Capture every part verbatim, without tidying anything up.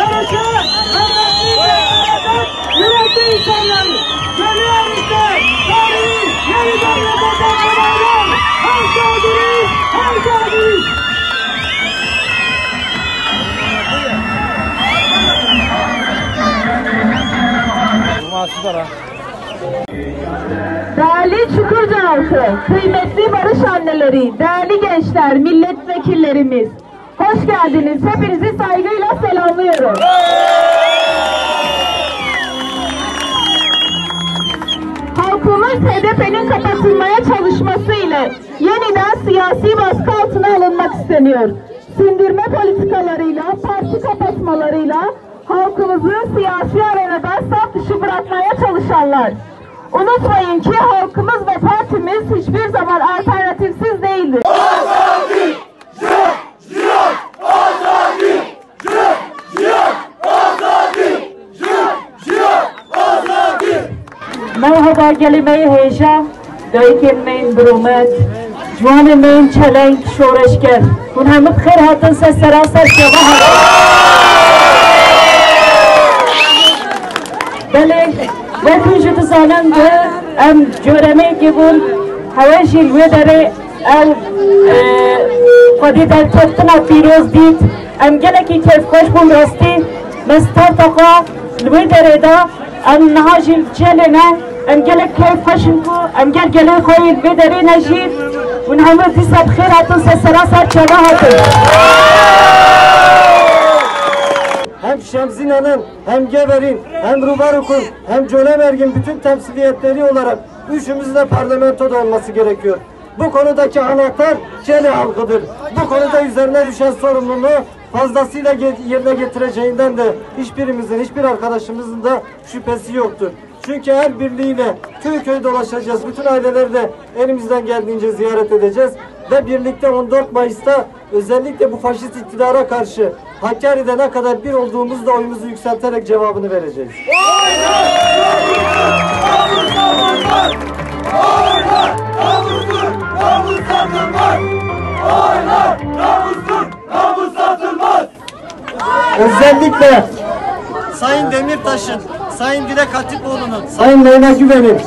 Yarışa, öğrenci ve adet yürekli insanlar, gönül yarışta tarihi yeniden yapacak olaylar. Hoş geldiniz, hoş geldiniz. Değerli Çukurca halkı, kıymetli barış anneleri, değerli gençler, milletvekillerimiz, hoş geldiniz. Hepinizi saygıyla selamlıyorum. Halkımız H D P'nin kapatılmaya çalışması ile yeniden siyasi baskı altına alınmak isteniyor. Sindirme politikalarıyla, parti kapatmalarıyla halkımızı siyasi arenada saf dışı bırakmaya çalışanlar. Unutmayın ki halkımız ve partimiz hiçbir zaman alternatifsiz değildir. Merhaba gelê me yê hêja, dayikên me yên birûmet, ciwanên me yên çeleng, şoreşger. Hûn hemû bi xêr hatin ser seranser çava hatin. Belê, wek hûn jî dizanin, em coremeyekê bûn, hewe jî li wê derê ew, e, xwedî derketina pîroz dît. Em gelekî keyfxweş bûn rastî. Me starta xwe li wê derê da. Em niha jî li Çelê ne. Em gelek keyfxweş in ku em gel gelê xwe yê li vê derê ne jî. Hûn hemû dîsa bi xêr hatin, ser seranser çava hatin. Hem Şemzînan'ın, hem Gever'in, hem Rubaruk'un, hem Cölemerg'in bütün temsiliyetleri olarak üçümüzün de parlamentoda olması gerekiyor. Bu konudaki anahtar Çeli halkıdır. Bu konuda üzerine düşen sorumluluğu fazlasıyla ge-, yerine getireceğinden de hiçbirimizin, hiçbir arkadaşımızın da şüphesi yoktur. Çünkü el birliğiyle köy köy dolaşacağız. Bütün aileleri de elimizden geldiğince ziyaret edeceğiz. Ve birlikte on dört Mayıs'ta özellikle bu faşist iktidara karşı Hakkari'de ne kadar bir olduğumuzda oyumuzu yükselterek cevabını vereceğiz. Özellikle Sayın Demirtaş'ın, Sayın Dilek Hatipoğlu'nun, Sayın Leyla Güven'in,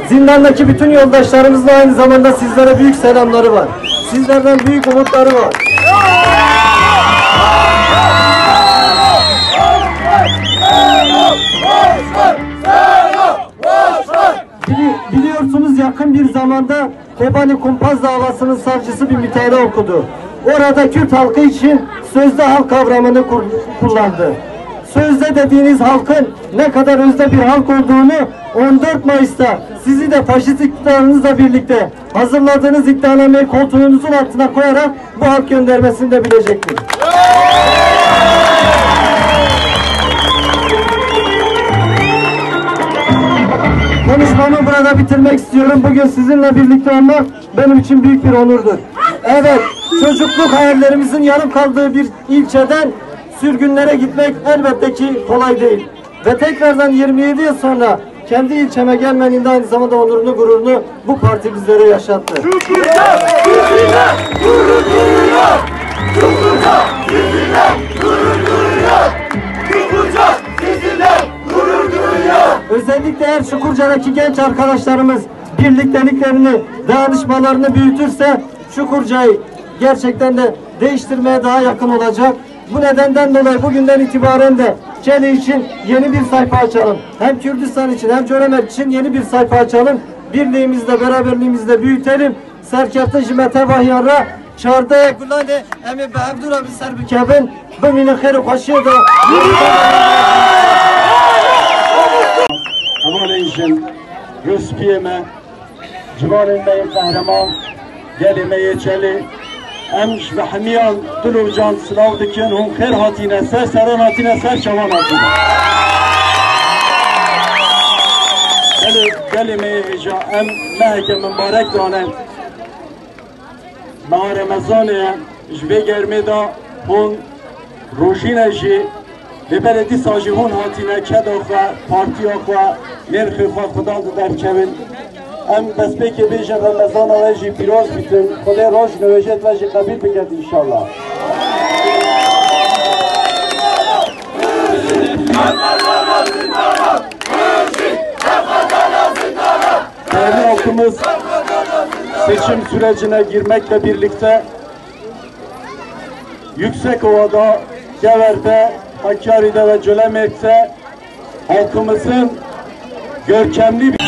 zindandaki bütün yoldaşlarımızın aynı zamanda sizlere büyük selamları var. Sizlerden büyük umutları var. Bili-, biliyorsunuz, yakın bir zamanda Kobani Kumpas davasının savcısı bir müteahhide okudu. Orada Kürt halkı için sözde halk kavramını kur-, kullandı. Sözde dediğiniz halkın ne kadar özde bir halk olduğunu on dört Mayıs'ta sizi de faşist iktidarınızla birlikte hazırladığınız iddianameyi koltuğunuzun altına koyarak bu halk göndermesini de bilecektir. Konuşmamı burada bitirmek istiyorum. Bugün sizinle birlikte olmak benim için büyük bir onurdur. Evet, çocukluk hayallerimizin yarım kaldığı bir ilçeden sürgünlere gitmek elbette ki kolay değil. Ve tekrardan yirmi yedi yıl sonra kendi ilçeme gelmenin de aynı zamanda onurunu, gururunu bu parti bizlere yaşattı. Çukurca sizinle gurur duyuyor. Çukurca sizinle gurur duyuyor. Çukurca sizinle gurur duyuyor. Özellikle eğer Çukurca'daki genç arkadaşlarımız birlikteliklerini, dayanışmalarını büyütürse Çukurca'yı gerçekten de değiştirmeye daha yakın olacak. Bu nedenden dolayı bugünden itibaren de Çeli için yeni bir sayfa açalım. Hem Kürdistan için hem Coremer için yeni bir sayfa açalım. Birliğimizle, beraberliğimizle büyütelim. Serkeftin ji me tevahiyan re çardeh Gulanê em ê bi hevdû re bi ser bikevin. Bimînin xêr û xweşiyê de. Hevalên jin, rûspiyê me, ciwanên me yê qehreman, gelê me yê Çelê, em ji bi hemiyan dil û can silav dikin. Hûn xêr hatine, ser seran hatine, ser çavan hatine. Gelê, gelê me yê hêja, em meheke mibarek dane. Meha Remezanê ye, ji vê germê de hûn rojîne jî, lê belê dîsa jî hûn hatine keda xwe, partiya xwe, nirxê xwe xudan di derkevin. Em destpêkê bêjin Remezana we jî pîroz bikin. Xwedê roj nûêjê we jî qebîl biket înşallah. Seçim sürecine girmekle birlikte Yüksekova'da, Gever'de, Hakkari'de ve Cölemert'te halkımızın görkemli bir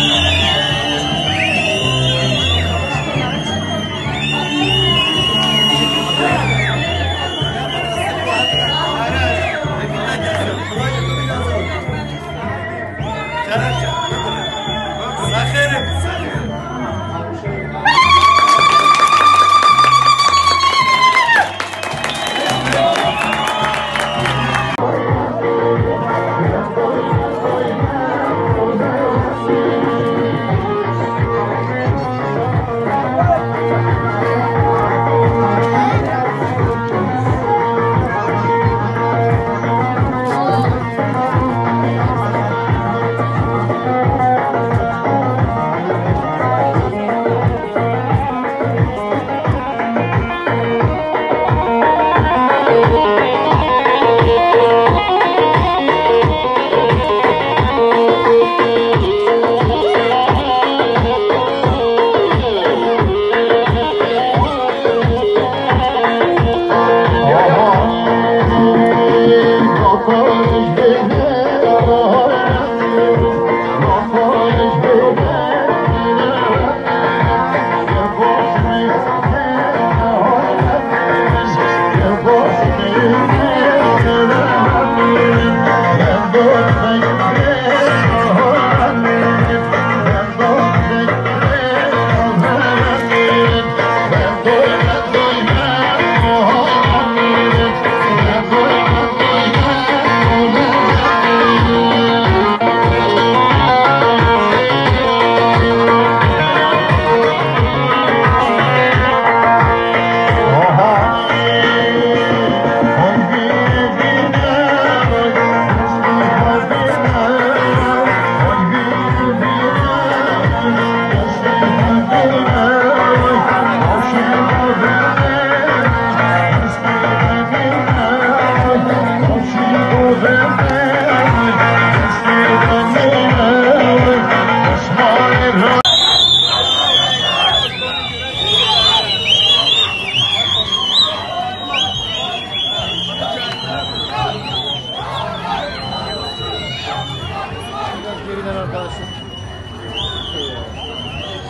Geriden arkadaşım.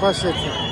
Baş etsin.